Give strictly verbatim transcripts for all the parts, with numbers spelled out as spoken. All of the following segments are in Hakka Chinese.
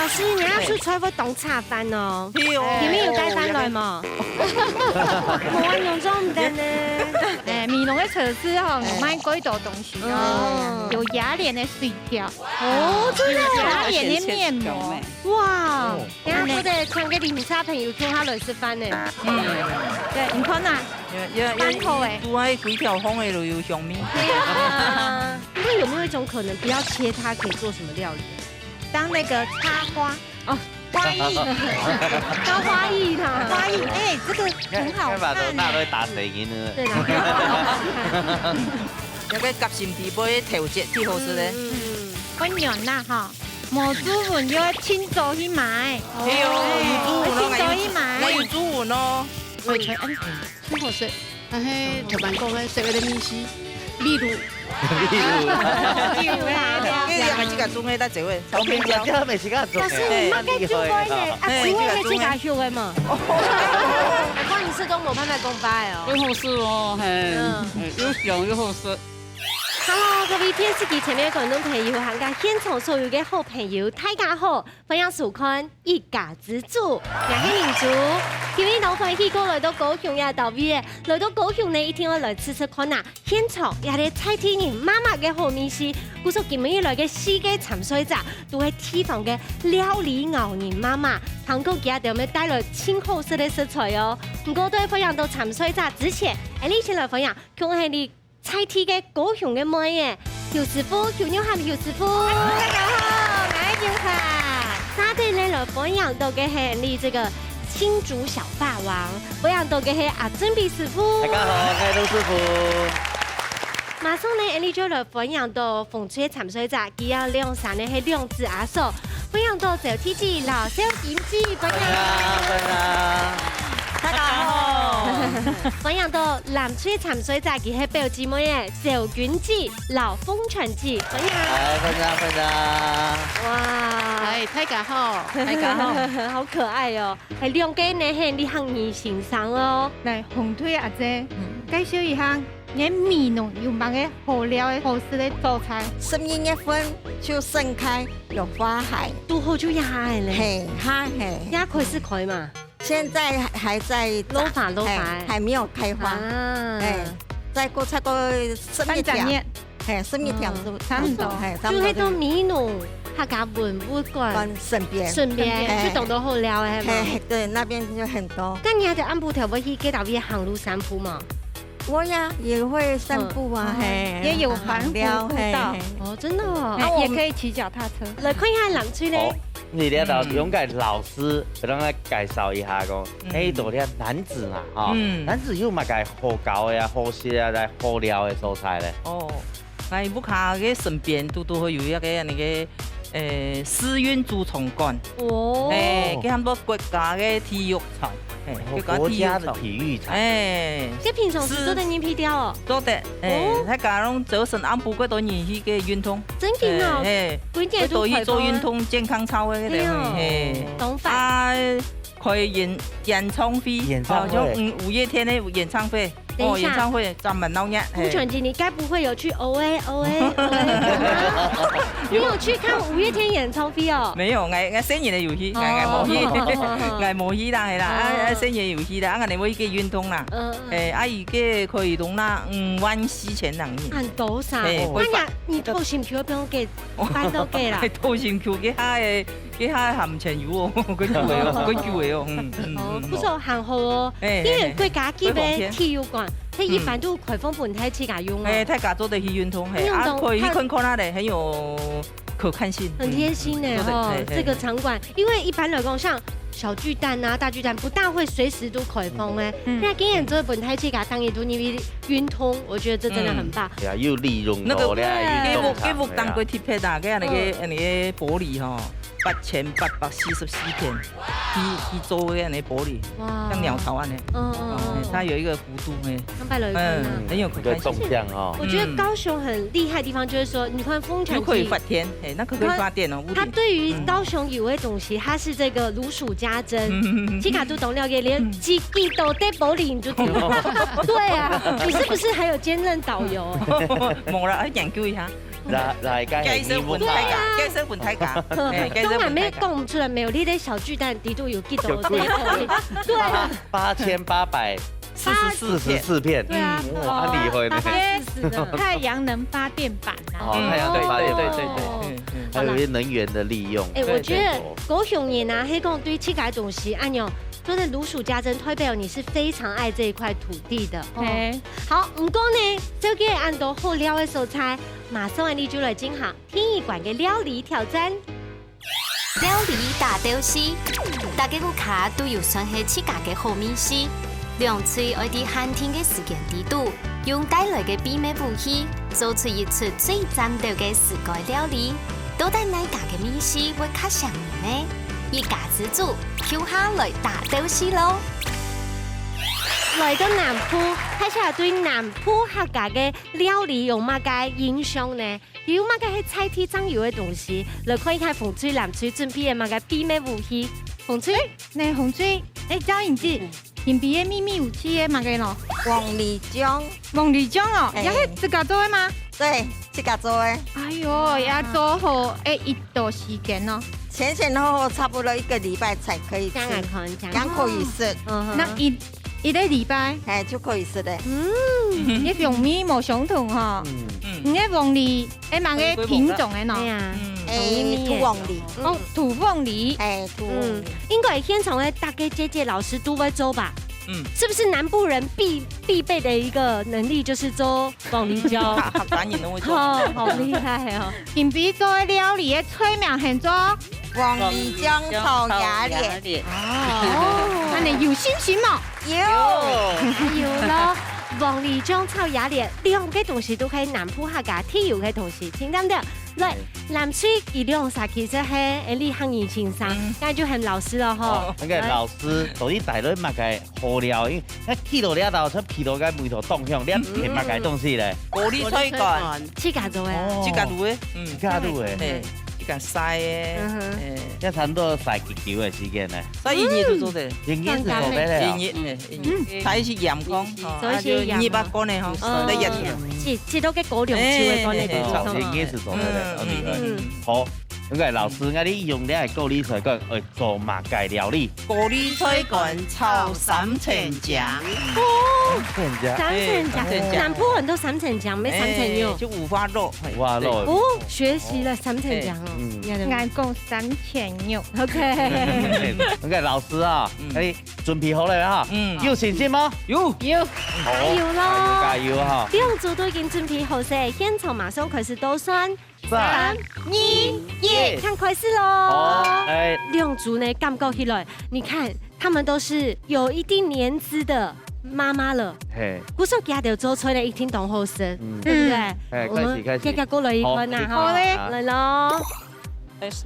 所以你愛出差會當差飯哦。係哦。你們有帶飯來嗎？無啊，用這種的呢。哎，美濃个超市吼，哎。賣幾多東西哦，嗯。有雅蓮个水餃，哦，真的哦。有雅蓮个面膜，哇，哦。等下做得請个鄰舍朋友共下來食飯呢。嗯，對，你看啊，也，也，也，飯後欸。煮啊，幾條紅个都有香味。對啊，那有沒有一種可能，不要切它，可以做什麼料理？ 當那個插花。哦，花藝。當花藝啦。花藝，哎，這個很好看欸。你看，你看把頭大都會打死人了。對啦。有个夾心皮皮个頭節，最好食个。嗯，嗯，嗯。溫暖啦哈，無注文就要清早去買。哎喲，哎，有注文哦，清早去買。我有注文哦。我以前，嗯。 真好食。但係頭先講个食个東西，例如，例如。你兩个自家種个，大姐位，草莓椒。草莓椒，自家種个。老師，你乜个種个呢？啊，哎，自家種个。自家種个嘛。難怪你食到無辦法講話哦。又好食哦，嘿，嗯。嗯，又香又好食。Hello，各位電視機前面个觀眾朋友，還有現場所有个好朋友，大家好！ 歡迎收看《一家之煮》，𠊎係明珠。今日當歡喜過來到高雄這搭位仔，來到高雄呢，一定愛來試試看啊！現場這兜在地人媽媽个好味緒，故所今日來个四個參賽者，都係地方个料理𠢕人媽媽，還過佢兜乜帶來盡好食个食材哦。毋過在歡迎到參賽者之前，𠊎俚先來歡迎，恭喜你 在地个高雄个妹仔，邱師傅，邱玉涵邱師傅。大家好，𠊎係邱涵。續等呢來歡迎到个係𠊎俚這個新竹小霸王，歡迎到个係阿正比師傅。大家好，𠊎係陸師傅。馬上呢，𠊎俚就來歡迎到紅隊參賽者，佢兜兩儕呢係兩子阿嫂， 歡迎到趙弟弟摎蕭金姊，歡迎。歡迎，歡迎。大家好。歡迎到藍隊參賽者，佢係表姊妹仔，趙君姊摎鳳泉姊，歡迎。哎，歡迎，歡迎。哇。哎，大家好。大家好。好可愛哦。哎，兩個呢，係你客語先生哦。來，紅隊阿姊，嗯。介紹一下 你美濃有麼个好料个、好食个早餐？十二月份就盛開，有花海。堵好就下海咧。嘿，下海。也開始開嘛？現在還在長，落花，落花。嘿，還沒有開花。啊。哎，再過，再過十月條。半年。嘿，十月條，嗯，是不是？差不多。嘿，差不多。就係到美濃客家文物館。館身邊。順便，嘿。就堵到好料个，係無？嘿，對，那邊就很多。該你還得暗晡頭會去該搭位行路散步嘛？ 我呀，也會散步啊，嗯。嘿，也有環湖步道。嘿，嘿。哦，真的哦。哎，啊，我們也可以騎腳踏車。來看一下藍隊呢。哦，你這道應該老師，嗯。給大家介紹一下講，嗯。哎，到底男子嘛，哈，嗯。男子有麼个好搞个啊，好食啊，來好料个所在咧？哦，𠊎屋下个身邊堵堵會有一個那個 誒，世運足球館。哦。誒，佢喊做國家个體育場，嘿，哦，國家个體育場。國家的體育場。誒，這平常時做得人去尞哦？做得，誒，哦。大家攏朝晨暗晡過多人去个運動。真个哦？誒，誒，幾點都開放啊？過多去做運動，健康操个該種，哎喲，嘿。懂法。啊，開演，演唱會，演唱會。哦，像，嗯，五月天个演唱會。 等一下。哦，演唱會專門鬧熱，嘿。顧傳吉，你該不會有去O A、O A、O A？你有去看五月天演唱會哦？沒有，𠊎，𠊎細人仔有去，𠊎，𠊎無去，哦。𠊎無去啦，係啦，啊，哦。啊，細人仔有去啦，啊，𠊎等會去運動啦。嗯，嗯。誒，啊，佢个可以容納五萬四千人去。恁多儕？嘿，哦。那你，你偷心去，不用給，搬到給啦。偷心去，佢下个 該下還毋曾有哦，幾久个哦，幾久个哦，嗯，嗯，哦，嗯，不錯，還好哦。哎，因為國家級个體育館，哎，哎，哎。佢一般都開放分大自家用哦。哎，大家做得去運動，嘿，運動，啊，可以去看看啊咧，很有可看性。很貼心呢，嗯，做得，吼，嘿，嘿，這個場館，因為一般來講，像小巨蛋啊、大巨蛋，不大會隨時都開放哎。嗯。那今天做分大自家當然都因為運動，我覺得這真的很棒。嗯。對啊，又利用到了，那個，又動場了啊。該屋，該屋當過特別大，該那個，嗯。那個玻璃吼。 八千八百四十四片，去，去做个恁呢玻璃，哇。像鳥巢恁呢。嗯，嗯，哦，嗯。它有一個弧度呢。兩百樓一個呢。嗯，很有可看性。一個動向哦。我覺得高雄很厲害的地方就是說，你看風城區，就可以發電，哎，那個可以發電哦，屋頂。它對於高雄有的東西，它是這個如數家珍，嗯。自家都懂了解，連，嗯。自己都得玻璃你就懂。對啊，你是不是還有兼任導遊？沒啦，要研究一下。來，來，該係義務卡。介紹分大家，介紹分大家。嘿，介紹分大家。當然，講毋出來，苗栗个小巨蛋底肚有幾多細塊。對啊。八，八千八百四十四片。四十四片。對啊。嗯，哇，厲害呢。八八四十的。太陽能發電板啊。哦，太陽能發電板。對，對，對，對，對。哦。嗯，嗯。還有一些能源的利用。哎，我覺得高雄人啊，係講對自家个東西，恁樣，做得如數家珍，代表你是非常愛這一塊土地的。哦。嘿。好，毋過呢，這個恁多好料个所在， 馬上𫣆俚就來進行第一關个料理挑戰。料理大鬥敘，逐個屋下都有算係自家个好味緒。兩隊愛在限定个時間底肚，用帶來个秘密武器，做出一出最讚鬥个自家料理。到底哪家个味緒會較餳人呢？一家之煮，共下來大鬥敘囉！來到南部，大家對南部客家个料理有麼个印象呢？ 有麼个係在地正有个東西？來看一下紅隊、藍隊準備个麼个秘密武器。紅隊，哎，那紅隊，哎，昭穎姐，嗯。今晡日个秘密武器係麼个咯？黃梨醬。黃梨醬哦，哎。也係自家做个嗎？對，自家做个。哎喲，也做好，哎，一段時間哦。前前後後差不多一個禮拜才可以吃，這樣來看，這樣。這樣可以食。嗯哼。那一，一個禮拜？哎，就可以食的。嗯，你風味無相同哈。嗯。嗯。你个黃梨 哎，麼个品種个呢？哎呀，嗯。哎，土黃梨。哦，土黃梨。哎，土黃梨。嗯，應該現場个大家姐姐老師都會做吧？嗯。是不是南部人必，必備的一個能力就是做黃梨醬？客家人都會做。哦，好厲害哦。今晡日做个料理个菜名喊做黃梨醬炒野蓮。哦。恁仔有信心無？ 有。有咯，黃梨醬炒野蓮，兩個東西都係南部客家特有个東西，聽著無？來，藍隊佢兩儕其實係，哎，這下人先生，嗯。該就喊老師了吼。哦。該個老師，到底帶來麼个好料？因為𠊎去到這兜，就去到該味道當香，你係麼个東西咧？高麗菜乾。自家做个啊。哦。自家滷个。嗯。自家滷个。嘿，自家曬个。嗯哼。嘿。這差不多曬幾久个時間呢？曬一日就做得。一日就做得了。一日，嘿。 嗯，嗯。它一些鹽講，吼，所以係鹽啊。啊，就泥巴乾的吼，嗯，再壓出來。係，係，都个高粱酒的乾的地方。哎，應該係做得的，嗯，OK，嗯，嗯。好，那個老師，那你用這個高麗菜乾，呃，做麼个料理？高麗菜乾炒三層醬。哦，三層醬。三層醬，哎，三層醬。南部很多三層醬，沒三層肉。哎，就五花肉，嘿，五花肉。對。哦，學習了三層醬哦。哎。嗯。厲害的。𠊎講三層肉。OK。那個老師啊，嗯。哎， 準備好了哈？嗯。有信心嗎？有。有。好，加油囉！加油，加油哈！兩組都已經準備好勢，現場馬上開始倒算。三、三、二、一，一。看，開始囉！好，哎。兩組呢，感覺起來，你看，他們都是有一定年資的媽媽了。嘿。故所佢兜做出來一定當好食，嗯。對不對？嗯。哎，我們開始，開始。遽遽過來一看吶，好，哈。好嘞。來囉。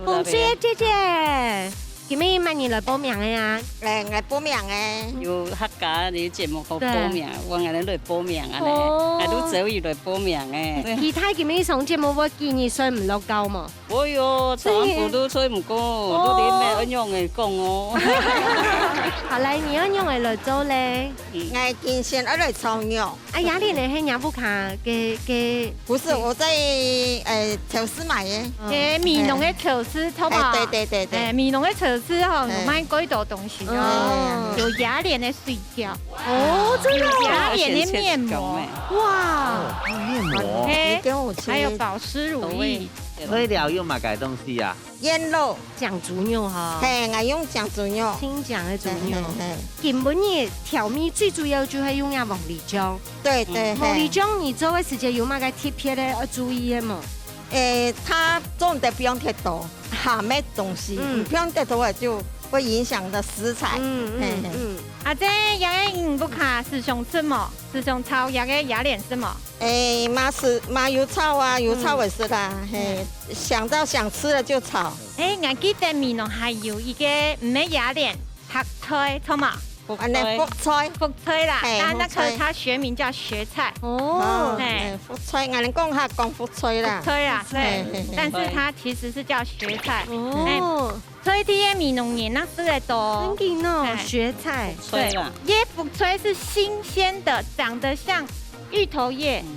紅隊个姐姐，今晡日麼人來報名个啊？哎，𠊎報名个。有客家个節目好報名，對。𠊎來報名啊呢，哦。𠊎都走去來報名个。其他今晡日上節目會記你睡毋落覺無？會喲，長久都睡毋過，哦。都連咩恁樣个講哦。好，來，你愛仰般來做咧？嗯。𠊎今先愛來炒肉。 啊，野蓮呢，係若屋下个，个，不是，我在，呃，超市買的。哦。个美濃个超市，好不好？哎，對，對，對，對。哎，美濃个超市吼，哎。有賣幾多東西哦。哦。有野蓮个水餃。哦，真的哦。有野蓮个面膜。哇。哦，面膜。嘿，你給我切。還有保濕乳液。所以你愛用麼个東西啊？ 醃肉。醬豬肉哈。嘿，𠊎用醬豬肉。清醬个豬肉。嘿，嘿，嘿。今晡日調味最主要就係用這黃梨醬。對，對，嗯，黃梨醬你做个時節有麼个特別个愛注意个無？誒，它重點不用太多，鹹个東西，嗯。你不用太多了，就會影響的食材。嗯，嗯，嘿，嘿。嗯。啊，這个也係你屋下時常食無？時常炒這个野蓮食無？ 誒，嘛係，嘛有炒啊，有炒个係啦，嗯。嘿，想到想吃了就炒。誒，𠊎記得美濃還有一個，毋係野蓮，白菜，著無？恁呢，白菜。白菜啦，嘿，那，那個白菜。它學名叫雪菜。哦。嘿。誒，白菜，𠊎等講客講白菜啦。白菜啦，對。嘿，嘿，嘿。但是它其實是叫雪菜。哦。嘿。 在地个美濃人，該食得多。真个哦，嘿。雪菜。對，白菜啦。這白菜是新鮮的，長得像芋頭葉，嗯。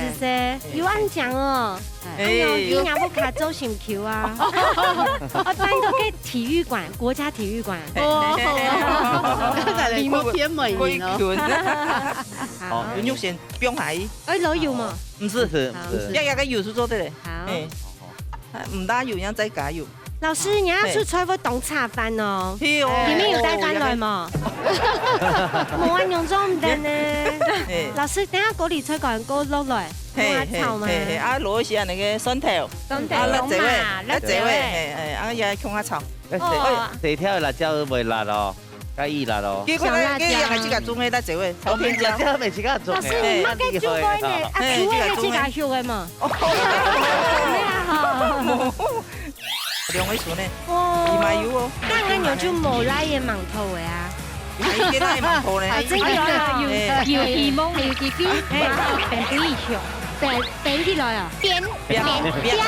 細，有恁靚哦。哎喲，哎。你若屋下做心臼啊？哦，搬到个體育館，國家體育館。哦，好啊。你莫偏門哦。好，好，你就先放下去。哎，老油嘛。毋係，毋係，好，毋係。要，要个油是做得嘞。好。哎。啊，毋打油，要再加油。 老師，你愛出菜會當炒飯哦。係哦。你們有帶飯來無？無啊，用做毋得呢。嘿。老師，等下高麗菜趕緊落來，嘿，用來炒嗎？嘿，嘿，嘿，啊，落一些那個蒜頭，蒜頭，啊，辣椒味，用嘛，辣椒味。辣椒味，嘿，嘿，啊，也用來炒。哦。哎，這條辣椒會辣哦，較易辣哦。結果呢，小辣椒。這樣還自家種的辣椒味，朝天椒。朝天椒乜自家種的。老師，你莫該煮粿呢，啊，嘿，煮粿係自家畜的嘛。自家種的。哦。沒有哈。 兩位數呢？哦。你買有哦。當然有就無來也饅頭的啊。還有一個那饅頭呢？啊，真的啊。有，哎。有希望，有機會，哎。然後變不一樣。變，變起來啊。變，變，變，變起來，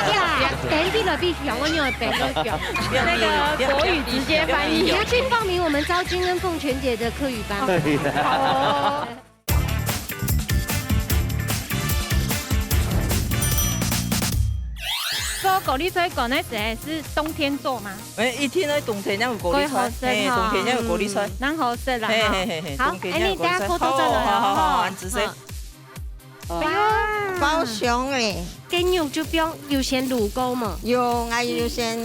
變起來比想我有變个強。那個國語直接翻譯。你要去報名我們昭君跟鳳泉姐的客語班。可以啊。好哦。 做高麗菜乾个時候是冬天做嗎？哎，一定愛冬天才有高麗菜，蓋好食哈。哎，冬天才有高麗菜。嗯，恁好食啦哈。嘿，嘿，嘿，嘿，好，冬天才有高麗菜。哎，你等下過多轉來哦。好，好，好，好，恁仔細。好。哎喲，包香嘞。雞肉就放，有先滷過嘛？有，啊，有先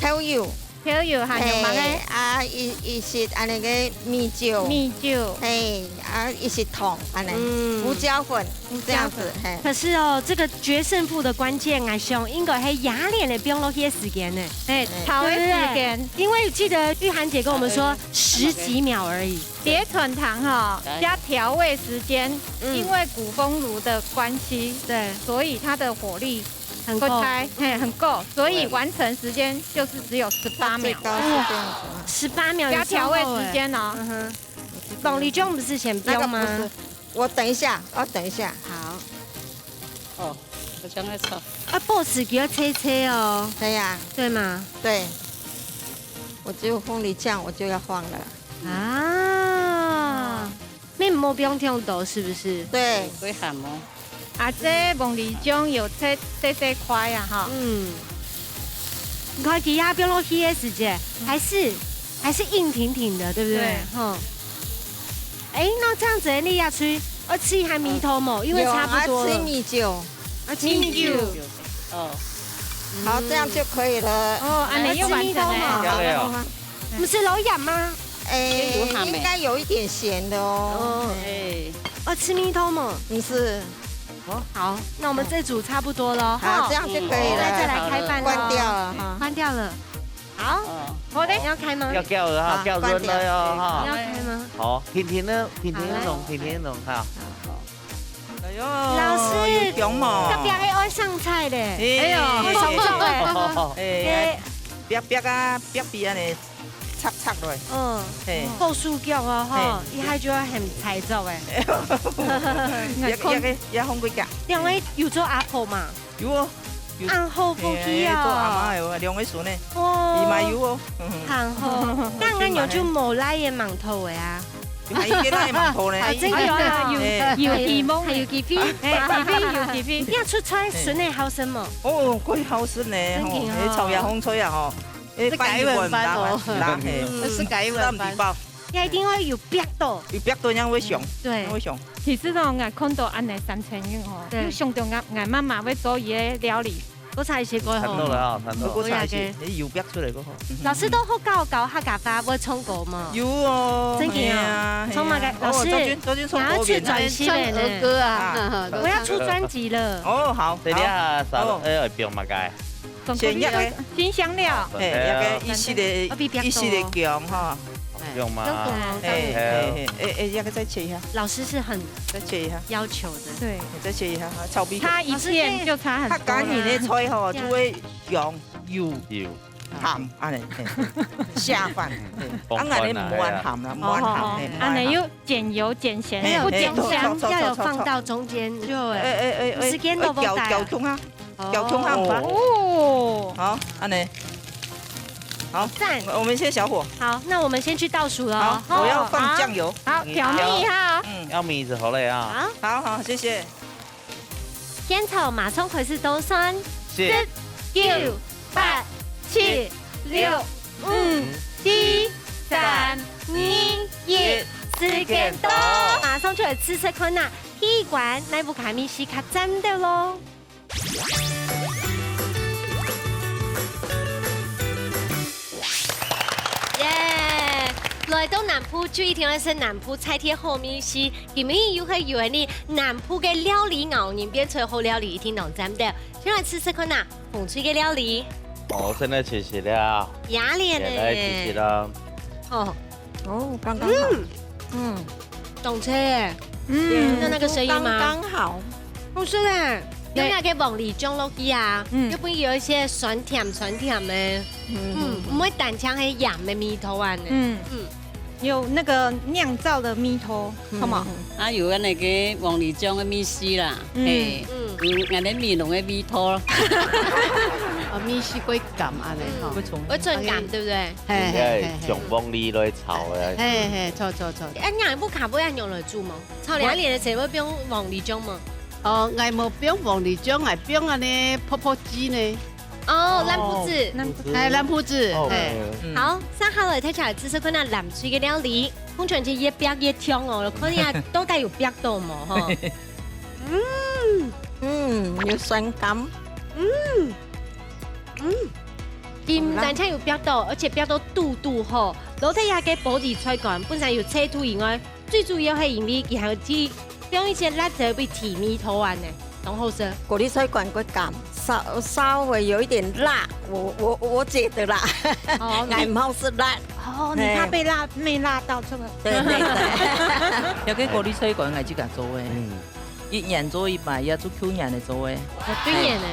豆油。 豆油還有麼个？哎，啊，一，一息恁呢个米酒。米酒。哎，啊，一息糖，恁呢，嗯。胡椒粉，胡椒粉。這樣子，嘿。可是哦，這個決勝負的關鍵，𠊎想應該係雅蓮个放落去个時間呢。哎，哎。炒个時間。對不對？因為記得玉涵姐跟我們說，哎，十幾秒而已。疊川糖哈，哎。加調味時間，嗯。因為鼓風爐的關係，對。所以它的火力 很夠。不開，嘿，很夠，所以完成時間就是只有十八秒。最高是這樣子啊。十八秒，加調味時間哦。嗯哼。鳳梨醬不是先那個不是，放嗎？我等一下，我等一下。好。哦，我想要炒。啊，boss給它切切哦。對呀。對嗎？對。我就鳳梨醬，我就要放了。啊。 面膜不用用到，是不是？對。會鹹哦。啊，這鳳梨醬有切細細塊啊，哈。嗯。你看，佢也放落去个時節，還是，還是硬挺挺的，對不對？對。吼。哎，那這樣子，你也吃，要吃一下米湯嘛，因為差不多了。有，要吃米酒。啊，吃米酒。哦。好，這樣就可以了。哦，恁呢又完成了。要吃米湯嘛。好了哦。 毋係老鹽嗎？哎，有鹹欸。應該有一點鹹的哦。哦。哎。哦，吃米湯嘛。毋係。好，那我们这组差不多了哈。好，这样就可以了。那再来开饭了。关掉了哈。关掉了。好，哦。好的。你要开吗？要叫了哈，好，叫人了哟哈。你要开吗？好，婷婷呢？婷婷弄，好，来。婷婷弄哈。好。哎呦，老师，有香哦。隔壁个爱上菜嘞。哎呦，哎，上菜哎。哎，哎，煏煏啊，煏煏安尼。 插插落。嗯，嘿。好手腳哦，吼，嘿。一下就要很菜燥哎。也，也，也放過假。兩位有做阿婆嘛？有哦，有。恁好福氣哦。嘿，做阿媽有啊，兩位孫呢。哇。姨媽有哦。嗯哼。很好。那俺有就無來也蛮透的啊。還有一個那也蠻透呢。啊，真的啊。哎，有，有希望。還有機會。哎，機會，有機會。你要出差，孫仔好生無？哦，過好生呢，吼，真的哦。哎，炒也紅菜啊，吼。 誒，係改運翻哦。翻譯文啦，啦，嘿。嗯。係改運翻。三比八。也一定愛有逼到。有逼到，人會想，對。人會想。其實哦，𠊎看到恁呢三層肉哦，對。又想到𠊎，𠊎媽媽會做佢个料理。我差一些過後。談到了啊，談到了。我差一些，我也是。誒，有逼出來過後。嗯哼。老師都好教教客家話，會唱歌嗎？有哦，真的哦。嘿啊，唱麼个？嘿啊。老師，哦，周俊，周俊唱歌名。你要去轉型了呢。唱兒歌啊，啊。我要出專輯了。哦，好，這裡啊，好。少了，哦。哎，不用麼个。 選一個。辛香料。嘿，一個一息个，哦，比較多。一息个薑哈。用嗎？用薑。嘿，嘿，嘿，哎，哎，這個再切一下。老師是很再切一下。要求的。對。再切一下，炒米粉。差一片就差很多了。客家人个菜吼，就會香又有。鹹，恁呢，嘿，下飯，嘿。啊，𠊎呢，毋會鹹啦，毋會鹹，哦，嘿，毋會鹹。恁呢又減油減鹹，嘿，不減香。嘿，對，對，對，對，對。要有放到中間，就會。哎，哎，哎，哎，時間都無帶啊。哎，攪，攪動啊。 哦。攪動下毋怕。哦。好，恁呢。好，讚。我，我們先小火。好，那我們先去倒數了哦。好，我要放醬油。好，好，調味哈。嗯。要米子好了啊。好。好，好，謝謝。現場馬上開始倒算。是。十、九、八、七、六、五、四、三、二、一，時間到。馬上就來試食看啊，第一關，哪一位个米絲較讚兜囉？ 耶！來到南部就一定愛食南部菜，最好味緒。今日又係有你南部个料理，𠢕人變出好料理，一定當讚兜。先來試試看啊，紅隊个料理。哦，現在試試了。壓力呢？現在試試了。哦。哦，剛剛好。嗯。嗯。懂车耶。嗯。聽到那個聲音嗎？剛剛好。好食嘞。對。有那個黃梨醬落去啊，嗯。又會有一些酸甜酸甜的。嗯。嗯，毋會單淨係鹽个味道啊呢。嗯。嗯。有那個釀造的味道，嗯。好嗎？啊，有那個黃梨醬的味緒啦，嗯。嘿，嗯。有俺个美濃的味道。啊，味緒過鹹恁呢，吼。嗯。會重。會重鹹，對不對？ 嘿，嘿，嘿，嘿。應該係用黃梨來炒个。嘿，嘿，著，著，著。啊，你屋下會恁樣來煮無？炒料理个時候會放黃梨醬無？哦，𠊎無放黃梨醬，𠊎放恁呢泡泡雞呢。哦，爛布子。爛布子。哎，爛布子，哦，嘿。嗯。好，接下來大家試試看啊，藍隊个料理，紅隊就越煏越香哦，看一下到底有煏到無吼。嗯。嗯，有酸感。嗯。 嗯，佢毋單淨有煏到，而且煏到堵堵好，落去該个玻璃菜乾，本身有脆度以外，最主要係因為佢還有去放一些辣椒去提味道恁呢，當好食。玻璃菜乾過鹹，稍，稍微有一點辣，我，我，我覺得啦。哦，你，𠊎毋好食辣。哦，你怕被辣，嘿。被辣到這個。對，對，對。有个玻璃菜乾，𠊎自家做个。嗯。一年做一擺，也就舊年个做个。哦，舊年个。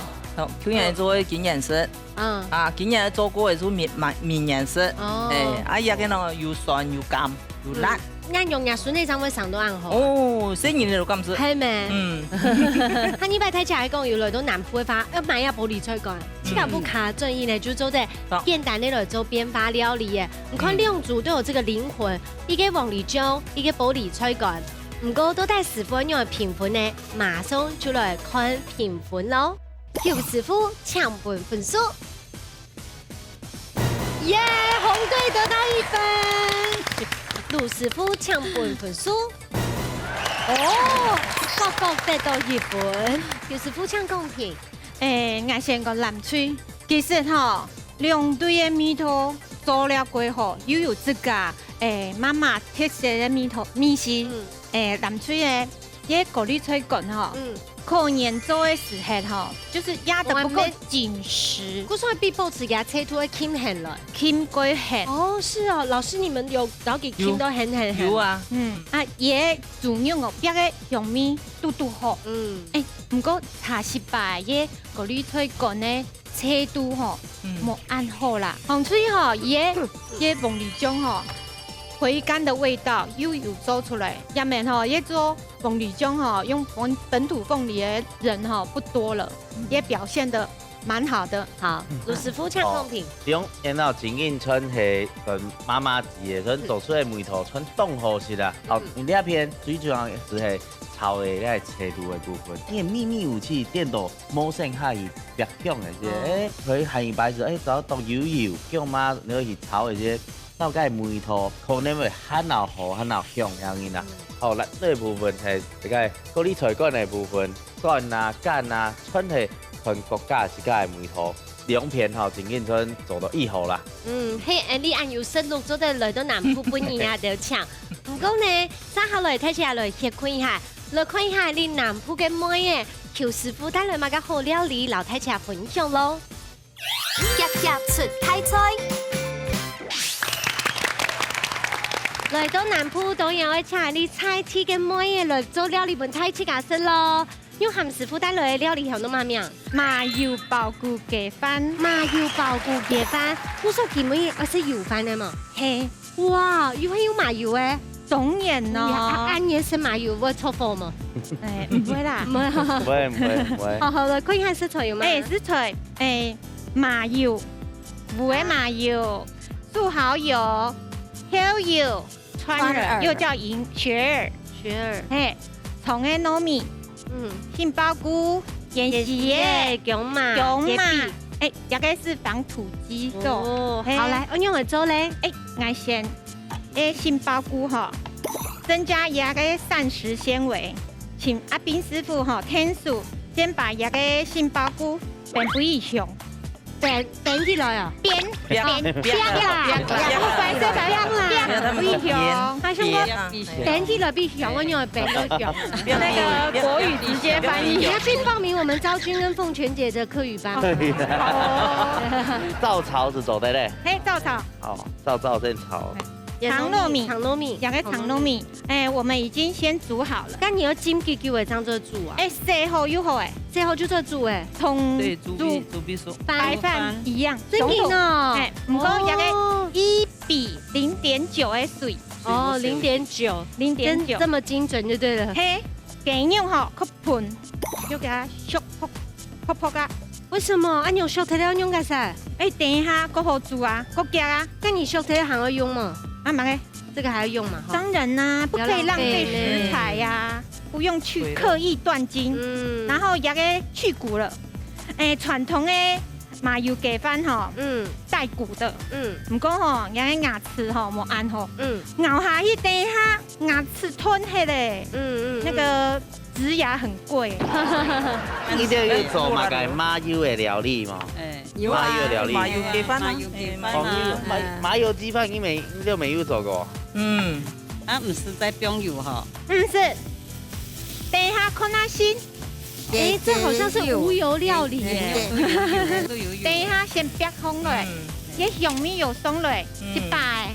哦，舊年个做个，今年食。 嗯。啊，今年做過个就明，明，明年食。哦。哎，啊，這個呢，又酸又鹹又辣。嗯，恁樣若孫仔正會生到恁好啊。哦，細人仔都敢食。係咩？嗯。下二擺大家還講有來到南部个話，愛買這玻璃菜乾，嗯。自家屋下轉去呢，就做得好。簡單个來做變化料理个。你看，嗯。兩組都有這個靈魂，一個黃梨醬，一個玻璃菜乾。毋過到底師傅愛仰般來評分呢？馬上就來看評分囉。 劉師傅請分分數。耶，紅隊得到一分。盧師傅請分分數。哦，各各得到一分。劉師傅請講評。誒，𠊎先講藍隊。其實吼，兩隊个味道做了過好，又有自家，誒，媽媽特色个味道，味緒。嗯。誒，藍隊个，這高麗菜乾吼，嗯。過年做个時候吼，就是壓得不夠緊實，故所愛比報紙个尺度愛輕很了。輕過很。哦，是哦，老師，你們有摎佢輕到很很很？有啊。嗯，啊，佢个豬肉哦，煏个香味嘟嘟好。嗯。哎，毋過查實擺个高麗菜乾呢， 脆度吼，嗯。無恁好啦。紅隊吼，佢个，佢个鳳梨醬吼，回甘的味道又有做出來。也免吼，佢做鳳梨醬吼，用本，本土鳳梨的人吼不多了，嗯。也表現得蠻好的。好，嗯。盧師傅請講評。哦，用，然後金銀春係跟媽媽級的，所以做出來味道，算當好食啦。哦，嗯。你這片最主要係炒个該脆度的部分，因為密密有趣，顛倒 無剩下去白香个，哦。欸，佢下一擺係，欸，找到油油，薑嫲落去炒个，摎該味道可能會還較好，還較香恁樣啦。嗯。好，來，這部分係這个高麗菜乾个部分，乾啊、乾啊，全係看各家自家个味道。兩片吼，真緊全做到一好啦。嗯，係，欸，你恁有深入，做得來到南部分人啊，就請。毋過呢，接下來，大家來歇睏一下， 來看一下你南部个妹仔，邱師傅帶來麼个好料理，摎大家分享咯。夾夾出大菜。來到南部，當然愛請你在地个妹仔來做料理分大自家食咯。永涵師傅帶來个料理係用麼名？麻油包谷雞飯。麻油包谷雞飯，故所佢妹愛食油飯个無？係。 哇，又係用麻油欸。當然咯。你啊，恁樣食麻油會著火無？欸，毋會啦。毋會。毋會，毋會，毋會。好，好了，看一下食材有無？欸，食材，欸，麻油，烏个麻油，素蠔油，豆油，川耳，川耳。又叫銀，雪耳。雪耳。嘿，蔥个糯米， 嗯。杏鮑菇，芫荽个，芫荽个，薑嫲，薑嫲。欸，這个係放土雞肉。哦，嘿。好，來，愛仰般做咧？欸，𠊎先，欸，杏鮑菇吼，增加這个膳食纖維，請阿斌師傅吼，天數，先把這个杏鮑菇煸分佢香。 煸，煸起來啊？煸，煸，煸，煸啦，煸，煸啦，煸啦，煸啦。佢想講，煸起來比香，𠊎認為煸到香。那個國語直接翻譯。你要去報名我們昭君跟鳳泉姐的客語班。可以。好哦。照炒係做得咧。嘿，照炒。哦，照，照正炒。嘿。長糯米，長糯米。兩個長糯米。 欸，我們已經先煮好了。該你愛浸幾久仔正做煮啊？欸，洗好又好欸。洗好就做煮欸。同，對，煮，煮比，煮比熟。白飯一樣，所以你呢？欸，毋過這个哦。一比零點九个水。哦，零點九，零點九。真，這麼精準就對了。嘿，雞肉吼，較 粉，就給它削薄，薄薄啊。為什麼？啊，你有削忒了用个啥？欸，等一下，過好煮啊，過夾啊。該你削忒還要用嗎？啊，麼个？這個還要用嗎？哈。當然啦，不可以浪費食材呀，不要浪費呢。不用去刻意斷筋。嗯。然後也給去骨了。欸，傳統个麻油雞飯吼，嗯。帶骨的。嗯。毋過吼，人个牙齒吼，無恁好。嗯。咬下去，等一下， 牙齒斷忒咧，嗯，嗯，嗯。那個植牙很貴。你兜有做麼个麻油个料理無？欸，有啊，麻油个料理。麻油雞飯啊，麻油雞飯啊。哦，你有麻，欸。麻油雞飯，你沒，你都沒有做過？嗯。啊，毋係在放油吼？毋係，等一下看下先。欸，這好像是無油料理耶。對，對，對，對，對，對。等一下先煏香落，嗯。這香味有上來，嗯。一擺。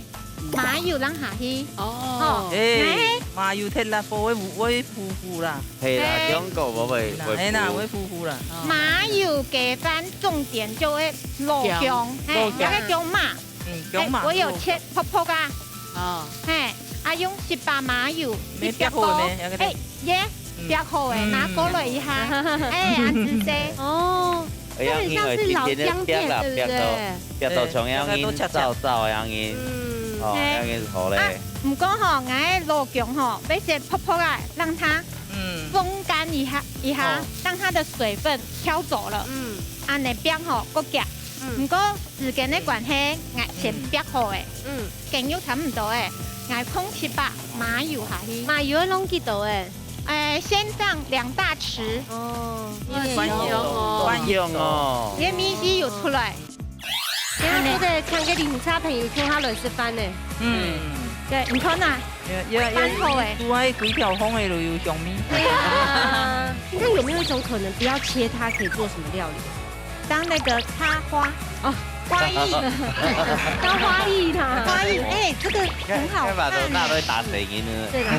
麻油摎下去。哦。吼，欸，欸。麻油忒辣，火會糊，會糊糊啦。係啦，欸。中國無會，會糊。係啦，會糊糊啦。哦。麻油雞飯重點就係老薑，薑，嘿，老薑。那個薑嫲。嗯，薑嫲。欸，我有切薄薄啊。哦。嘿，啊，用一把麻油，沒煏好呢，一煏好，那個，欸，耶，嗯。煏好欸，嗯。拿過來一下，欸，恁仔細。哦。 哎呀，這很像是老薑片，因為直接煏啦，對不對？煏到，煏到像樣仔，對，煏到赤赤。燥燥樣仔，嗯。哦，嘿。樣仔好咧。啊，毋過吼，𠊎个老薑吼，愛先煏煏啊，讓它，嗯。風乾一下，一下，哦。讓它的水分飄走了。嗯。恁仔煏吼，過夾。嗯。毋過時間个關係，𠊎先煏好欸。嗯。雞肉差毋多欸，𠊎放一把麻油下去。麻油愛弄幾多欸？ 欸，先放兩大匙。哦，因為，萬用哦。萬用哦。這味緒有出來。今天做得請個鄰舍朋友共下來食飯呢。嗯。對，你看啊，也，也，也，翻好欸。煮啊，幾條紅的就有香味。對啊。你看有沒有一種可能，不要切它，可以做什麼料理？當那個插花。哦。花藝。當花藝啦。花藝，欸，這個很好看欸。你看，你看把頭那都會打死人了。對啦。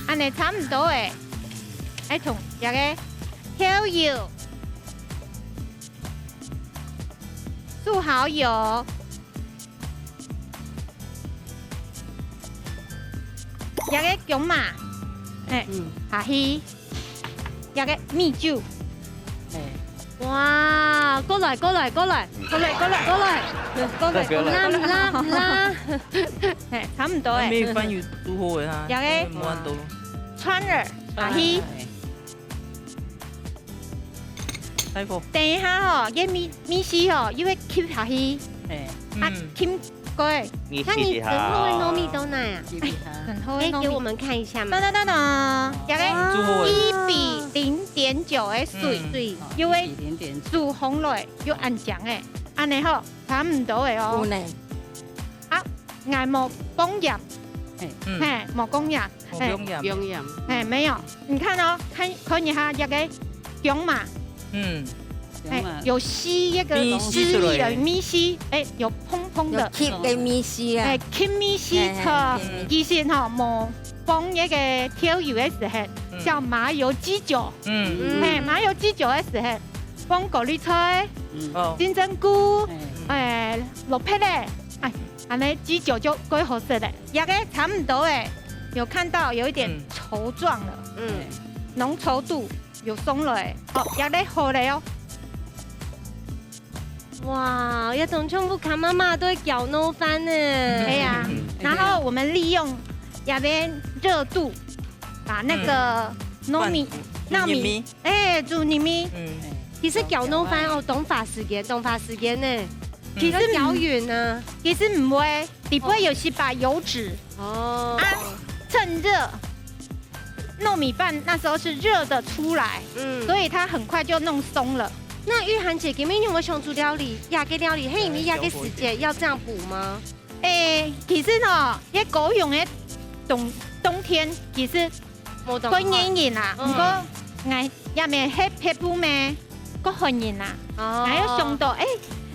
恁呢差毋多欸。欸，同這個豆油、素蠔油、這個薑嫲，嘿，嗯。下去。 這個米酒。欸。哇，過來，過來，過來，過來，過來，過來，過來，毋啦，毋啦，毋啦。嘿，差毋多欸。米飯有煮好个哈，這個無恁多。川耳，下去。欸。大火。等一下吼，這米，米絲吼，又會吸下去。欸。啊，嗯。吸過。你試一下。那你等會糯米到哪啊？試一下。等會糯米。可以給我們看一下嗎？等等等等，這個哇。一比零點九个水，嗯。水，哦，又會一比零點九。煮紅了，又恁靚欸。恁呢吼，差毋多欸哦。有呢。啊，𠊎無放鹽。嘿。嗯。嘿，無放鹽。無放鹽。嘿。放鹽。嘿，沒有。你看哦，看，看一下這個薑嫲。嗯。嘿，薑嫲。有吸那個汁液，米絲出來。米絲，欸，有蓬蓬的。有吸个米絲啊。欸，吸米絲，嘿，嘿，嘿。其實吼，無 放該個調油个時候，嗯。叫麻油雞酒。嗯。嘿，麻油雞酒个時候，放高麗菜、嗯。哦。金針菇，嘿。欸，蘿蔔仔，欸，恁呢雞酒就蓋好食了。這個差毋多欸，有看到有一點嗯。稠狀了，嗯。濃稠度有鬆了欸。好，這個好了哦。 哇，這種全部看媽媽都會攪弄翻呢。對呀，嗯。然後我們利用這邊熱度，把那個糯米，嗯。糯米，煮入去。欸，煮入去。嗯。其實攪弄翻哦，當花時間，當花時間呢。嗯。其實你要攪勻啊。其實毋會，底背有些把油脂。哦。啊，趁熱，糯米飯那時候是熱的出來，嗯。所以它很快就弄鬆了。 那玉涵姐，今晡日有無想煮料理？這個料理，係因為這個時節要這樣補嗎？欸，其實吼，這高雄个冬，冬天其實無當寒。會熱人啊，嗯。毋過𠊎這面係北部咩，較寒人啊。哦。𠊎有想到，欸，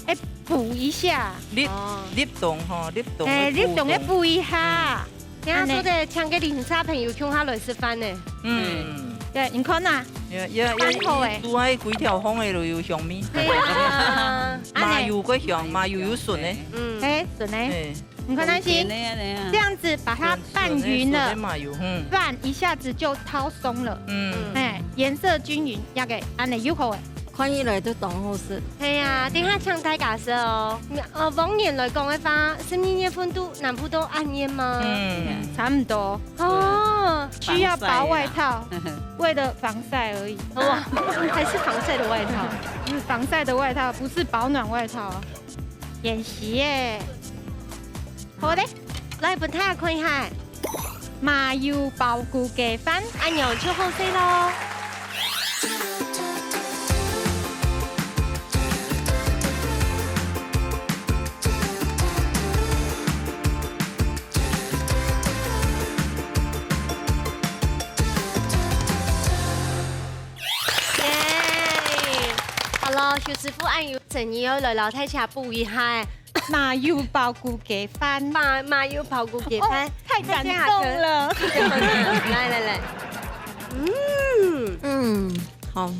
欸，補一下。立，哦。立冬吼，立冬欸，會補冬。立冬个補一下。嗯。 人家說的，恁呢。請个鄰舍朋友共下來食飯呢。嗯。對，你看啊，也，也，也，翻好欸。煮啊，幾條紅个就有香味。對啊。麻油个香，麻油有筍呢。嗯。欸，筍呢？欸。你看那些，筍筍个恁呢啊。這樣子把它拌勻了，筍，筍个麻油，嗯。飯一下子就淘鬆了。嗯。欸，顏色均勻，這個恁呢又好欸。 看起來都當好食。係啊，等下請大家食哦。呃，往年來講个話，十二月份都南部都恁熱嗎？嗯，差毋多。哦。需要薄外套，防曬。為了防曬而已。哇，還是防曬的外套。是防曬的外套，不是保暖外套。 芫荽耶。好嘞，來分大家看一下。麻油爆菇雞飯，恁樣就好勢咯。耶！好了，邱師傅，恁樣 誠意哦，來摎大家補一下欸。麻油爆菇雞飯。麻，麻油爆菇雞飯。哦，太感動了。來，來，來。嗯。嗯，好。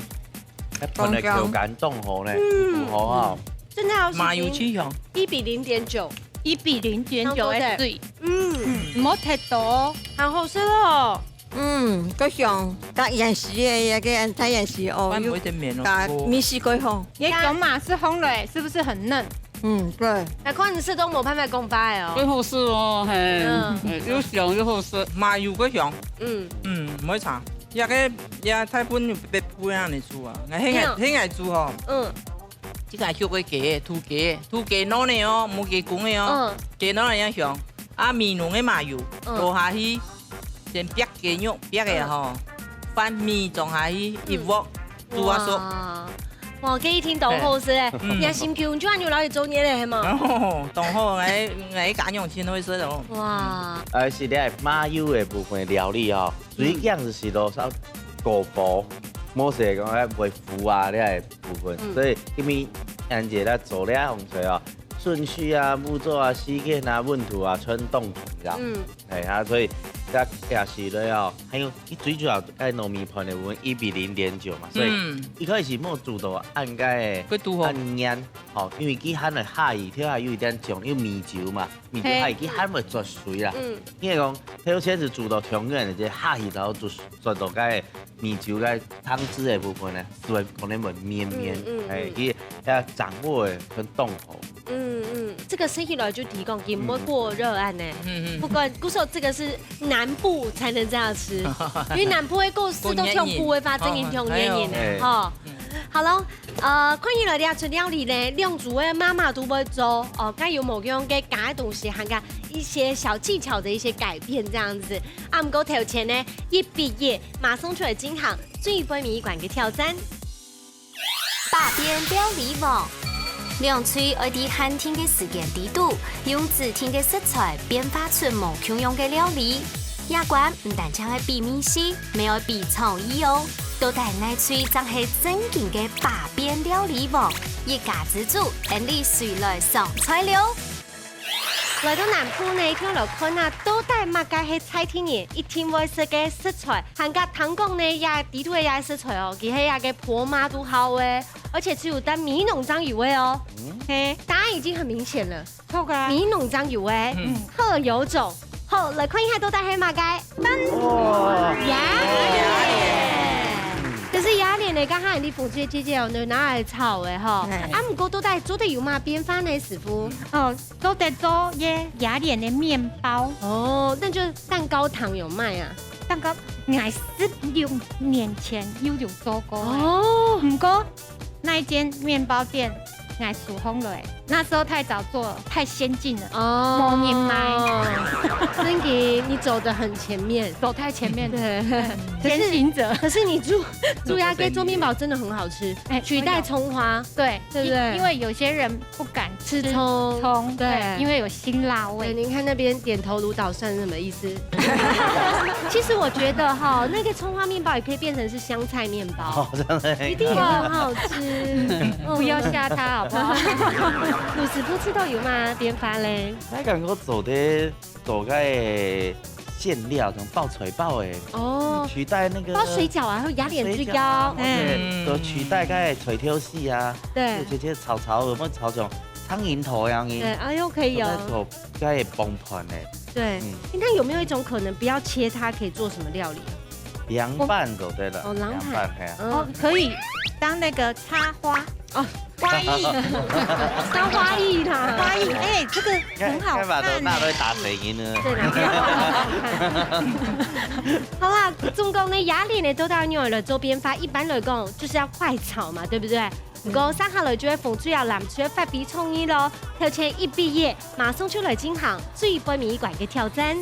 哎，看了就感動吼呢，嗯。好啊。真的要麻油去香。一比零點九。一比零點九个水。嗯。嗯，毋好忒多哦。好好食哦。 嗯，个香，加芫荽个，个太芫荽哦，飯有一點綿哦。加米絲个香。你薑嫲係烘个，是不是很嫩？嗯，對。哎，看你食都無辦法講話哦。最好食哦，嘿，嗯。哎，又香又好食。麻油个香。嗯。嗯，毋會差。這個，這大部分有北部恁樣煮啊，𠊎很愛，對哦。很愛煮吼。嗯。 這個畜个雞，土雞，土雞老个哦，無雞公个哦。嗯。雞老个恁香。啊，美濃个麻油，嗯。倒下去，先煏雞肉，煏个吼，嗯。飯米裝下去，一鑊，嗯。煮啊熟。哇。哇，這一聽當好食欸，嗯。你心臼就恁樣來做年咧，係無？哦，當好，欸，欸，家娘真會食哦。哇。呃，係咧，麻油个部分料理哦，嗯。最緊就係落少高火，無係講欸會糊啊，這个部分。嗯。所以因為恁樣來做這樣菜哦，順序啊、步驟啊、時間啊、溫度啊，全當重要。嗯。 哎，啊，所以這也是咧哦，還有，伊最主要愛糯米飯个部分一比零點九嘛，所以嗯。一開始無煮到恁个，會堵好。恁黏，吼，因為佢還會下去，跳下有一點重，有米酒嘛，米酒嘿。下去佢還會出水啦。嗯。你係講，頭先係煮到中原个，這下去然後就出到該米酒个湯汁个部分呢，就會可能會綿綿，嗯，嗯，哎，嗯。佢要掌握个很動口。 嗯，嗯，這个食起來就提供佢毋會過熱恁呢。嗯，嗯。不過，故所這个是南部才能這樣吃，因為南部个故事都像苦个發展，過黏人。哦，還有。吼。嗯。好囉，呃，看起來這出料理呢，兩組个媽媽都會做，哦，該有無用个加个東西，還有一些小技巧的一些改變這樣子。啊，毋過頭前呢，一比一，馬上就來進行最尾一關个挑戰。 百變料理王。兩隊愛在限定个時間裡肚，用指定个食材變化出無共樣个料理。這關毋單淨愛比味緒，乜愛比創意哦。到底哪隊正係正經个百變料理王？一家之煮，𫣆俚隨來上菜了。 來到南部呢，一定來看啊，到底麼个係在地人一定會食个食材。還過聽講呢，這裡肚个這食材哦，佢係這个婆媽都好个，而且只有在美濃正有个哦。嗯。嘿，答案已經很明顯了。錯啊。美濃正有个，嗯。特有種。好，來看一下到底係麼个。哇。芽蓮。就是芽蓮呢，剛剛你鳳姐姐姐哦，就拿來炒个吼。哎。啊，毋過到底做得有麼變化呢，師傅？哦， 做得做這芽蓮个麵包。哦，那就是蛋糕糖有賣啊？蛋糕，𠊎十六年前又有做過欸。哦。毋過，那一間麵包店，𠊎收䟘了欸。那時候太早做，太先進了，哦。無人買。真的，你走得很前面。走太前面了。對。嗯。先行者。可是，可是你煮，煮芽蓮做麵包真的很好吃，哎，取代蔥花。對，對不對？因，因為有些人 不敢吃蔥。吃蔥，對。對，因為有辛辣味。對，您看那邊點頭如搗蒜是什麼意思？其實我覺得哈，那個蔥花麵包也可以變成是香菜麵包。哦，真的。一定也很好吃。嗯。不要嚇他好不好？魯師傅試著有麼變化咧？𠊎感覺做得 做該个餡料，像包菜包个，哦。取代那個包水餃啊，還有芽蓮水餃。水餃啊，嗯。對，就取代該个菜頭絲啊，對。就直接炒炒，有沒有炒成蒼蠅頭樣个？對，哎喲，可以哦。就在做該个飯糰个。對，嗯。那有沒有一種可能，不要切它，可以做什麼料理？涼拌就對了，哦，涼拌。涼拌，嘿啊。嗯。哦，可以當那個插花。哦。 花藝。當花藝啦。花藝，哎，這個很好看欸。該，該把都拿來打水印呢。對啦。好啦，總共呢，芽蓮呢，都到用來做變化。一般來講，就是要快炒嘛，對不對？毋過，接下來就係紅隊摎藍隊發揮創意囉。頭前一比一，馬上就來進行最尾一關个挑戰。